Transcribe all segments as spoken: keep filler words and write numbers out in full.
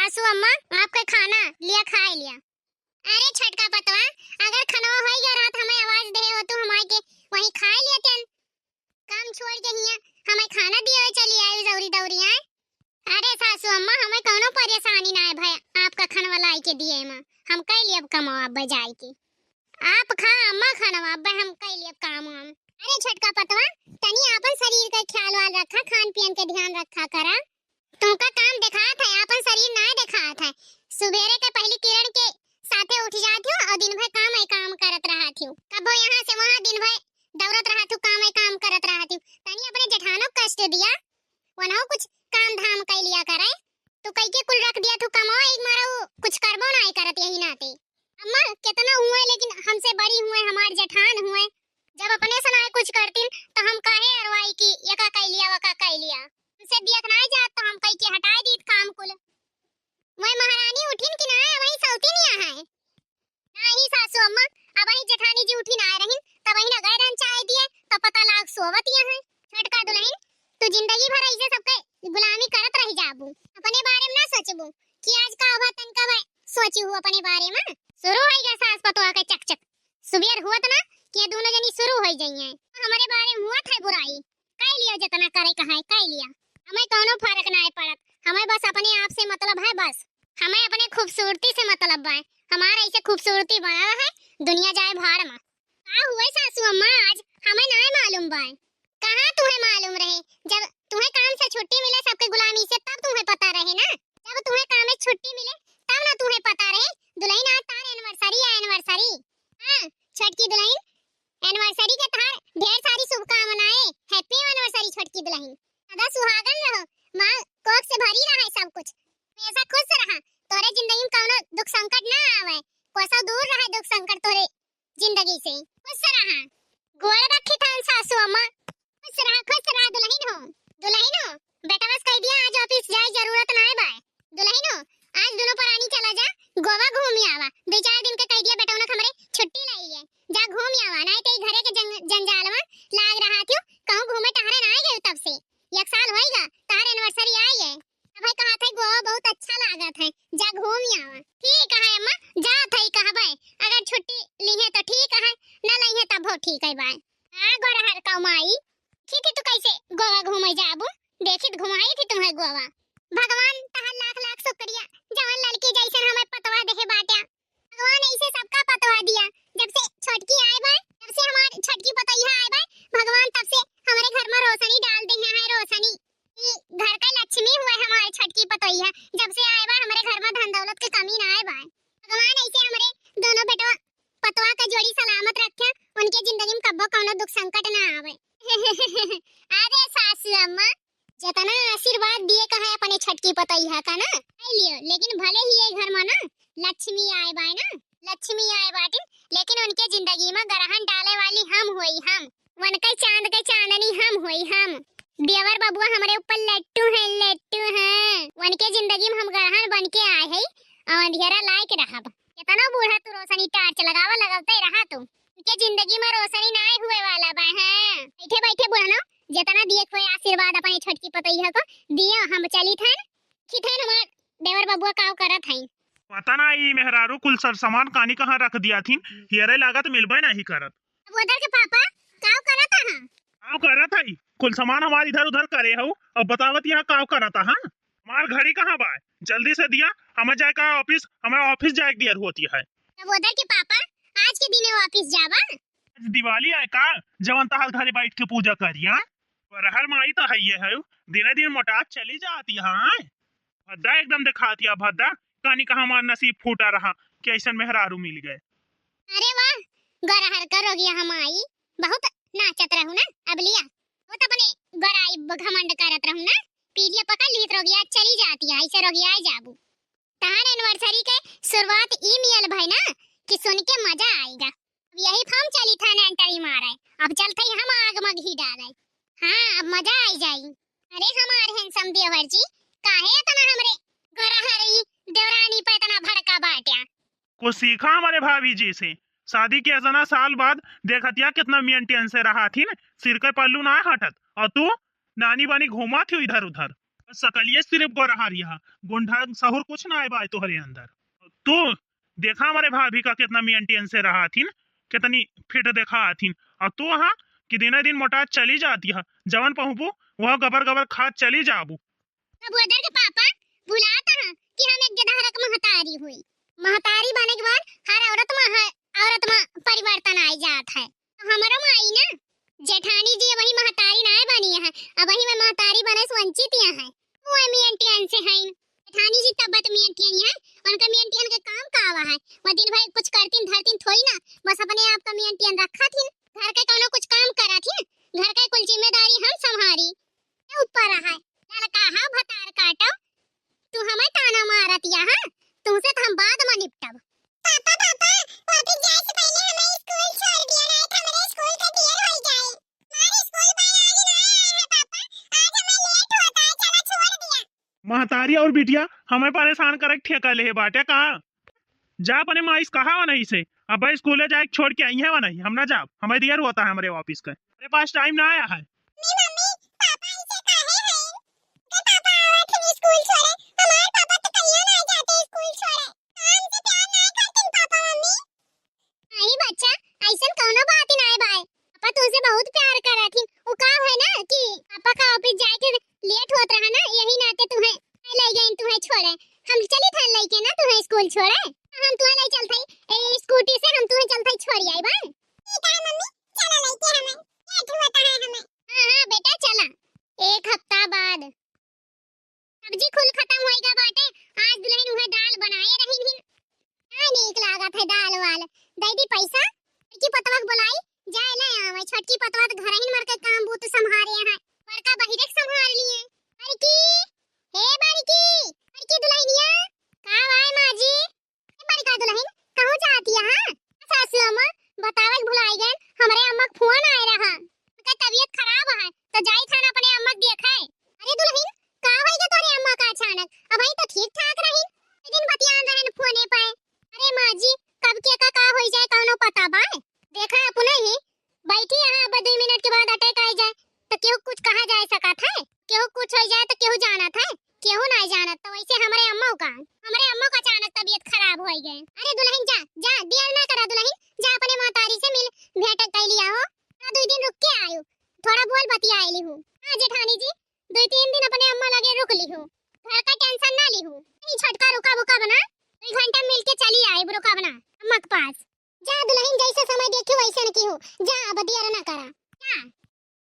सासू अम्मा, आपके खाना लिया, खाए लिया। अरे छोटका पतवा, अगर खनवा होई गया रहत, हमें आवाज देहे होतू, हम आइके वहीं खाए लेतेन। काम छोड़ के हियाँ हमें खाना दिए चली आए दौरी दौरी आए। अरे सासू अम्मा, हमें कौनो परेशानी ना है भाई, आपका खनवा लाई के दिए मा, हम कई लेब कमाओ अब जाए के। आप खा अम्मा खनवा, अब हम कई लेब काम हम। अरे छोटका पतवा, तनी आपन शरीर का ख्याल वाल रखा, खान पियन के ध्यान रखा करा। तुमका काम देखात है, आपन शरीर ना देखात है। सुबेरे के पहली किरण के साथे उठ जात हो और दिन भर काम है काम करत रहत हो। कबो यहाँ से वहाँ दिन भर दौड़त रहत हो, काम है काम करत रहत हो। तनी अपने जेठानो कष्ट दिया, वनहु कुछ काम धाम कई लिया करे। तू कई के कुल रख दिया तू कमाओ, एक मारा वो कुछ करबो ना करत यही नाते। अम्मा, कितना हुए, लेकिन हमसे बड़ी हुए, हमार जेठान हुए। जब अपने से ना कुछ करतीन, तो हम काहे अरवाई की ये का कई लिया, वो का कई लिया। हमसे दियत ना जात, तो हम कई के हटाए दीत काम कुल। वही महारानी उठिन कि ना, वही सौतीनिया है। नाही सासू अम्मा, अब वही जेठानी जी उठी ना रहिन, तब वही ना गए रहन चाय दिए, तो पता लाग सोवत यहाँ है। छोटका दुल्हन, तू जिंदगी भर ऐसे सबके गुलामी करत रह जाबू, अपने बारे में ना सोचबू कि आज का हुआ तनका भाई सोची हूँ अपने बारे में। शुरू हो गया सास पतोह के चकचक, सुबेर हुआ ना कि ये दोनों जनी शुरू हो जाइए। हमारे बारे में हुआ था बुराई, कह लिया जितना करे कहा है, कह लिया। हमें कौनो फर्क ना है पड़त, हमें बस अपने आप से मतलब है, बस हमें अपने खूबसूरती से मतलब बा। हमारा ऐसे खूबसूरती बना है, दुनिया जाए भाड़ में। का हुए सासू अम्मा, आज हमें ना मालूम बा। कहाँ तुम्हें मालूम रहे? जब तुम्हें काम से छुट्टी मिले सबके गुलामी से, तब तुम्हें पता रहे ना। जब तुम्हें काम से छुट्टी मिले, तब ना तुम्हें पता रहे। दुल्हन, आज तार एनिवर्सरी है, एनिवर्सरी। हाँ छोटकी दुल्हन, एनिवर्सरी के तार ढेर सारी शुभकामनाएं। हैप्पी एनिवर्सरी छोटकी दुल्हन, सदा सुहागन रहो, माँ कोख से भरी रहा है सब कुछ, हमेशा खुश रहा, तोरे जिंदगी में कौनो दुख संकट ना आवे, कोसों दूर रहे दुख संकट तोरे जिंदगी से। खुश रहा। गोड़ रखी थान सासू अम्मा। खुश रहा, खुश रहा दुल्हन हो। दुल्हन हो, बेटवा से कह दिया आज ऑफिस जाए जरूरत ना है बाय। दुल्हन हो, आज दोनों परानी चला जा, गोवा घूमी आवा। दो चार दिन के कह दिया बेटवा ने हमरे छुट्टी लाई है, जा घूमी आवा, नहीं तो ई घरे के जंग-, जंजाल में लाग रहा थियो, कहूँ घूमे टहरे ना आए गए तब से। एक साल होइगा, तार एनिवर्सरी आई है। अब भाई कहा था गोवा बहुत अच्छा लागत है, जा घूमी आवा। ठीक है अम्मा, जा था ही कहबे, अगर छुट्टी ली है तो ठीक है, ना ली है तब हो ठीक है बाय। हाँ गोरहर का माई, ठीक है, तू कैसे गोवा घूमे जाबू? देखी तो घुमाई थी तुम्हें गोवा। भगवान तहार लाख लाख शुक्रिया, जवन लड़की जैसन हमें पतवा देहे बाट्या। भगवान ऐसे सबका पतवा दिया, जब से छोटकी आए बाय, जब से हमार छोटकी पतोहिया आए बाय, भगवान तब से हमारे घर में रोशनी डाल दे हैं, रोशनी। ई घर का लक्ष्मी हुए हमारे छोटकी पतोहिया, जब से आए बाय हमारे घर में धन दौलत की कमी ना आए बाय। भगवान ऐसे हमारे दोनों बेटवा पतवा का जोड़ी सलामत रखे, उनके जिंदगी में कब्बो कौनो दुख संकट ना आवे। अरे सासू अम्मा, जितना आशीर्वाद दिए का है अपने छटकी पतोहिया का ना, खाई लियो, लेकिन भले ही ये घर में ना लक्ष्मी आए बाय ना, लक्ष्मी आए बाटिन, लेकिन उनके जिंदगी में ग्रहण डाले वाली हम होई हम, उनके चांद के चांदनी हम होई हम। देवर बबुआ हमरे ऊपर लट्टू हैं, लट्टू हैं, उनके जिंदगी में हम ग्रहण बन के आए हैं और अंधेरा लायक रहब। कितना बूढ़ा तू रोशनी टार्च लगावा, लगावते रहा तू। उनके जिंदगी में रोशनी ना हुए वाला बा। हाँ, बैठे बैठे बुढ़नो, जितना दिए हुए आशीर्वाद अपने छोटकी पतोहिया को दियो, हम चली थन। खिथन हमार देवर बबुआ काव करत हैं। पता ना ई मेहरारू कुल सर सामान कानी कहाँ रख दिया थीन, हियरे लागत मिलबे नहीं करत। अब उधर के पापा काव करत हैं? काव करत है, कुल सामान हमार इधर उधर करे हो, अब बतावत यहाँ काव करत हैं। हमार घड़ी कहाँ बा? जल्दी से दिया, हमें जाए का ऑफिस, हमें ऑफिस जाए के दियर होती है। तब उधर के पापा, आज के दिने ऑफिस जाबा? आज दिवाली आए का, जवन तहार घरे बैठ के पूजा करिया? बरहर माई तो है ये है, दिने दिन मोटात चली जाती है। भद्दा एकदम दिखाती है भद्दा, कानी का हमार नसीब फूटा रहा कि ऐसन मेहरारू मिल गए। अरे वाह, गरहर का रोगिया हम आई, बहुत नाचत रहू ना, अब लिया, बहुत अपने गराई घमंड करत रहू ना, पीलिया पकड़ ली तो रोगिया चली जाती है, ऐसे रोगिया आई जाबू। तहार एनिवर्सरी के शुरुआत ई मियल भई ना कि सुन के मजा आएगा। अब यही फॉर्म चली था ना एंट्री मारे, अब चलते ही हम आग में घी डाले। हाँ, अब मजा आई जाई। अरे हमारे हैंडसम देवर जी, काहे इतना हमरे गरहरी देवरानी पे इतना भड़का बाट्या? कुछ सीखा हमारे भाभी जी से। शादी के इतना साल बाद देखतिया कितना मेंटेन से रहा थी न, सिर के पल्लू ना हटत। और तू नानी बानी घूमा थी इधर उधर। सकलिए सिर्फ गोरहरिया, गुंडा सहूर कुछ ना आए बाय तोहरे अंदर। तू देखा हमरे भाभी का कितना मेंटेन से रहा थिन, कितनी फिट देखा थिन, और तू हाँ कि दिने दिन मोटा चली जाती है, जवन पहुँपू वह गबर गबर खा चली जाबू। अब उधर के पापा भुलाता है कि हम एक गदहरक महतारी हुई। महतारी बने के बाद हर औरत में, हर औरत में परिवर्तन आ जात है। तो हमरो में आई ना, जेठानी जी अबही महतारी नाय बनी है, अबही में महतारी बने से वंचित यहाँ है। वो मेंटेन से हैं। जेठानी जी तब तो मेंटेन है, उनका मेंटेन के काम का आवा है? वो दिन भर कुछ करतीन धरतीन थोड़ी ना, बस अपने आप का मेंटेन रखा थी। घर के कोनो कुछ काम करा थी, घर के कुल जिम्मेदारी हम संभारी। के ऊपर है, ललका है भतार काटो, तू हमें ताना मारत यहाँ, तुमसे तो हम बाद में निपटब। पापा, पापा, वापस जाए से पहले हमें स्कूल छोड़ दिया, नहीं तो हमारे स्कूल का देर हो जाए। हमारे स्कूल भाई आज ना आया है पापा, आज हमें लेट होता है, चलो छोड़ दिया। महतारी और बिटिया हमें परेशान करे के ठेका ले बाटे का? जा अपने माई से कहा वनही से, अब स्कूले जाए के छोड़ के आई है वनही, हम ना जाब, हमें देर होता है हमरे वापिस के, हमारे पास टाइम ना आया है। मम्मी, मम्मी, पापा इसे काहे है? के पापा आवत हैं स्कूल छोड़े, हमारे पापा तो कहिया ना जाते स्कूल छोड़े। काम से प्यार ना करते पापा मम्मी। अरे बच्चा, ऐसन कौनो बात ही ना है भाई, पापा तुमसे बहुत प्यार करत ही। वो का है ना कि पापा का ऑफिस जाए के लेट होत रहा ना, यही नाते तुम्हें ले गए, तुम्हें छोड़े। हम चली था लेके ना तुम्हें स्कूल छोड़े, हम तुम्हें ले चलते ए, स्कूटी से हम तुम्हें चलते छोड़ आई बा। ठीक है मम्मी, चलो लेके हमें, लेट होता है हमें। हाँ, हाँ बेटा, चला। एक हफ्ता बाद सब्जी कुल खतम होइगा बाटे। आज दुलहिन उहे दाल बनाए रही ही, का नीक लागत है दाल वाल। दे दी पैसा, बड़की पतवा के बोलाई, जाए ले आवे। छोटकी पतवा तो घर ही मर के काम बूत संभारे हैं, बड़का बहिरे के संभार लिए। बड़की, हे बड़की, बड़की दुलहिनिया, का आए माँ जी? ए बड़का दुलहिन, कहूँ जाती है? सासू अम्मा, बतावे के भुलाई गए, हमरे अम्मा के फोन आए रहा, उनका तबीयत खराब है, तो जाई थाना अपने अम्मा के देखे। अरे दुलहिन, का होई गया तोरे अम्मा का अचानक? अबही तो ठीक ठाक रही, लेकिन बतियान रहन फोने पे। अरे माँ जी, कब के का, का होई जाए, कौनो पता बा? देखा अपने ही, बैठी यहाँ, अब दो मिनट के बाद अटैक आ जाए, तो केहू कुछ कहा जा सकत है? केहू कुछ हो जाए तो केहू जानत है? केहू ना जानत। तो वैसे हमरे अम्मा का, हमरे अम्मा का अचानक तबीयत खराब हो गए। अरे दुलहिन जा, जा, देर ना करा दुलहिन, जा अपने महतारी से मिल भेंट कर लिया हो। हाँ, दो दिन रुक के आयो, थोड़ा बोल बतिया ली हूँ। हाँ जेठानी जी, दो तीन दिन अपने अम्मा लगे रुक ली हूँ, घर का टेंशन ना ली हूँ। नहीं छोटका रुका बुका बना, दो घंटा मिल के चली आई, रुका बना अम्मा के पास। जा दुलहिन, जैसे समय देखे वैसे न की हो, जा अब देर ना करा। जा।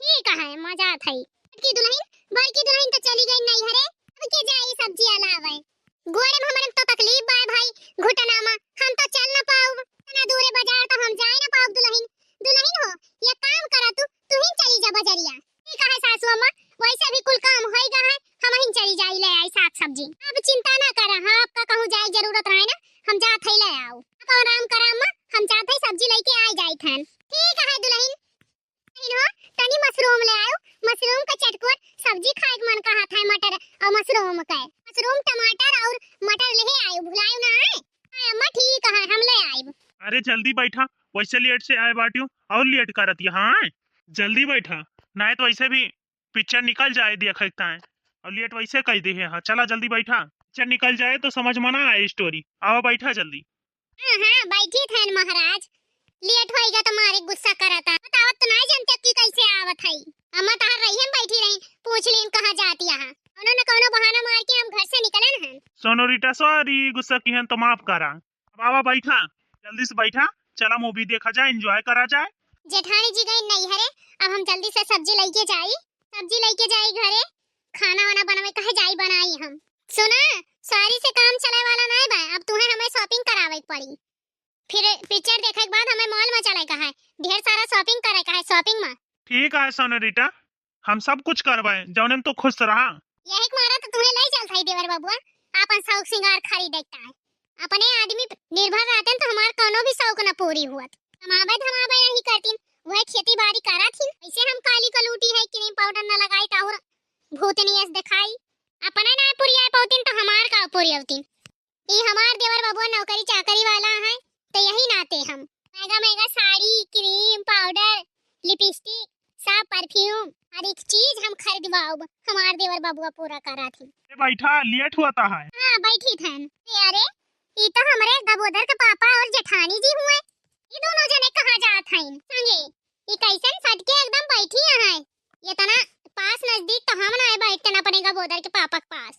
ठीक है, मजा थई। बड़की दुलहिन, बड़की दुलहिन तो चली गई नैहरे, अब के जाई सब्जी लावे? गोड़े में हमरे तो तकलीफ बा भाई, घुटना में, हम तो चल ना पाउब। इतना दूरे बाजार तो हम जाए ना पाउब दुलहिन। दुलहिन हो, ये काम करा तू, तू ही चली जा बजरिया। ठीक है सासू अम्मा, वैसे भी कुल काम होई गा है, हम ही चली जाई ले आई साग सब्जी। अब चिंता ना करा, हाँ, आपका कहूँ जाए जरूरत रहे ना, हम जात है ले आओ। आप आराम करा अम्मा, हम जात है सब्जी लेके आई जाई थन। ठीक है दुलहिन। दुलहिन हो, तनी मशरूम ले आयो, मशरूम का चटकोर सब्जी खाए के मन कहा था, मटर और मशरूम का। मशरूम, टमाटर और मटर ले आयो, भुलायो ना है। हाँ अम्मा, ठीक है, हम ले आइब। अरे जल्दी बैठा, वैसे लेट से आए बाटियो और लेट करत ये। हाँ, जल्दी बैठा, ना तो वैसे भी पिक्चर निकल जाए देखे ताए, और लेट वैसे कह दे है। हाँ, चला जल्दी बैठा, पिक्चर निकल जाए तो समझ में ना आए स्टोरी। आवा बैठा जल्दी। हाँ, हाँ, बैठी थैन महाराज, लेट होइगा तो मारे गुस्सा करता। बतावत तो ना जानते कि कैसे आवत है। अम्मा तहार रही हम बैठी रही, पूछ लीन कहाँ जाती यहाँ। उन्होंने कौनो बहाना मार के हम घर से निकलन हन। सोनोरिटा सॉरी, गुस्सा की हन तो माफ करा। अब आवा बैठा, जल्दी से बैठा, चला मूवी देखा जाए, एंजॉय करा जाए। जेठानी जी गई नैहरे, अब हम जल्दी से सब्जी लेके जाई, सब्जी लेके जाई घरे, खाना वाना बनावे कहे जाई बनाई हम। सुना, सॉरी से काम चले वाला नहीं बा, अब तुम्हें हमें शॉपिंग करावे के पड़ी। फिर पिक्चर देखे के बाद हमें मॉल में चले का है, ढेर सारा शॉपिंग करे का है, शॉपिंग में। ठीक है सोनोरिटा, हम सब कुछ करवाए, जौने में तू खुश रहा। यही के मारा तो तुम्हें ले चलत है देवर बबुआ, आपन शौक सिंगार खरीदे के ताई। अपने आदमी पे निर्भर रहते तो हमार कौनो भी शौक न पूरी हुअत। कमाबे धमाबे यही करतीन, वह खेती बाड़ी करा थी। ऐसे हम काली कलूटी है, क्रीम पाउडर न लगाई तो और भूतनी ऐस दिखाई। अपने ना पुरिया पौतीन तो हमार का पुरियवतीन। ई हमार देवर बबुआ नौकरी चाकरी वाला है, तो यही नाते हम महंगा महंगा साड़ी, क्रीम, पाउडर, लिपस्टिक, सब परफ्यूम, हर एक चीज हम खरीदवाउब, हमार देवर बबुआ पूरा करत ही। ए बैठा, लेट होता है। हाँ, बैठी थन। ए, अरे, ई तो हमरे गबोदर के पापा और जेठानी जी हुए। ई दोनों जने कहाँ जात हईन? संगे, ई कैसन सटके एकदम बैठी हैं। इतना पास नजदीक तो हम ना बैठते ना अपने गबोदर के पापा के पास।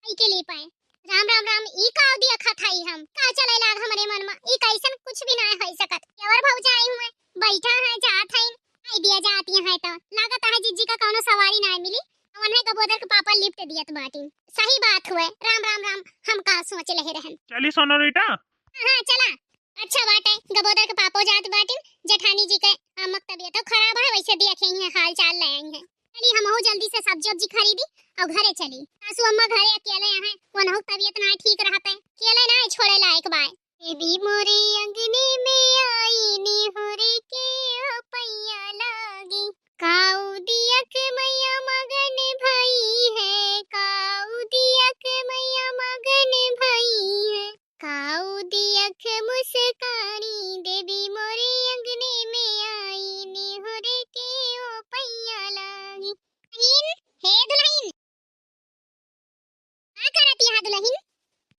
ई के लिए पाए। राम, राम, राम, ई का दिया खा थाई हम? का चले लाग हमरे मन में? ई कैसन कुछ भी ना हो सकत। देवर भौजाई हुए, बैठा है, जात है, आई दिया जाती है तो। लागत है जिज्जी का कौनो सवारी ना मिली। वन्हे गबोदर के पापा लिफ्ट दियत बाटी। सही बात हुए, राम, राम, राम, हम का सोच ले रहन। चली सोनोरिटा। हाँ, चला। अच्छा बाटे, गबोदर के पापो जात बाटिन, जेठानी जी के अम्मा के तबीयत खराब है, वैसे देखे ही हैं, हाल चाल ले आई हैं। चली, हमहू जल्दी से सब्जी उब्जी खरीदी और घरे चली। सासू अम्मा घरे अकेले हैं, वनहू के तबीयत ना ठीक रहत है, अकेले ना छोड़े लायक बाय। देवी मोरे अंगने में आई निहुर के ओ पैया लागी, काऊ दिया के मैया मगन भई है, काऊ दिया के मैया मगन भई है। काऊ दियक मुस्कानी देवी मोरे अंगने में आई निहुर के ओ पैया लागी। दुल्हन, हे दुल्हन, का करत यहाँ दुल्हन?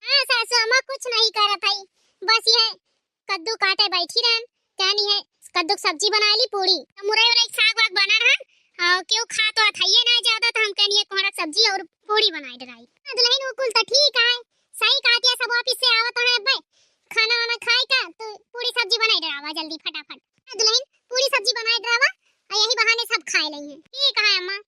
हाँ सासू अम्मा, कुछ नहीं करत हई, बस यह कद्दू काटे बैठी रहन, कहनी है कद्दू के सब्जी बना ली, पूड़ी, मुरई उरई के साग वाग बना रहन, और केहू खात वात हइये ना ज्यादा, तो हम कहनी है कोहड़ा के सब्जी और पूड़ी बनाई डराई। हाँ दुल्हन, वो कुल तो ठीक है, सही कहत है, सब ऑफिस से आवत है अब्बे, खाना वाना खाए का तो पूरी सब्जी बनाए डरावा जल्दी फटाफट। हाँ दुल्हन, पूरी सब्जी बनाए डरावा, और यही बहाने सब खाए लेंगे। ठीक है अम्मा।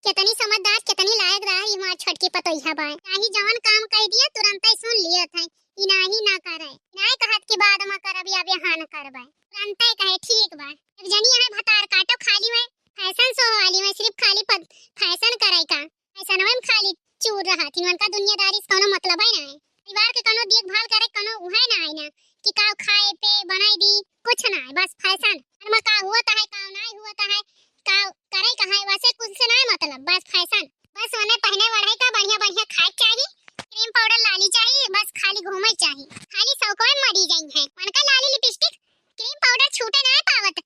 कितनी समझदार, कितनी लायक रहा है हमार छोटकी पतोहिया बाय। चाहे जवन काम कह दिया, तुरंत ही सुन लिया था, इनाही ना करे, इनाही कहत के बाद में करब या बिहान करबे, तुरंत ही कहे ठीक बा। एक जनी है भतार काटो खाली में फैशन शो वाली में, सिर्फ खाली फैशन करे का, फैशन में खाली चूर रहा थी, उनका दुनियादारी से कोनो मतलब है ना है, परिवार के कोनो देखभाल करे कोनो उहे ना है ना, कि का खाए पे बनाई दी, कुछ ना है, बस फैशन। घर में का हुआ है, का नहीं हुआ है, का करे का है, वैसे कुछ से नहीं मतलब, बस फैशन। बस उन्हें पहने वढ़े का बढ़िया बढ़िया खाए के चाही, क्रीम पाउडर लाली चाही, बस खाली घूमे के चाही, खाली शौक में मरी गई है। उनका लाली लिपस्टिक क्रीम पाउडर छूटे ना पावत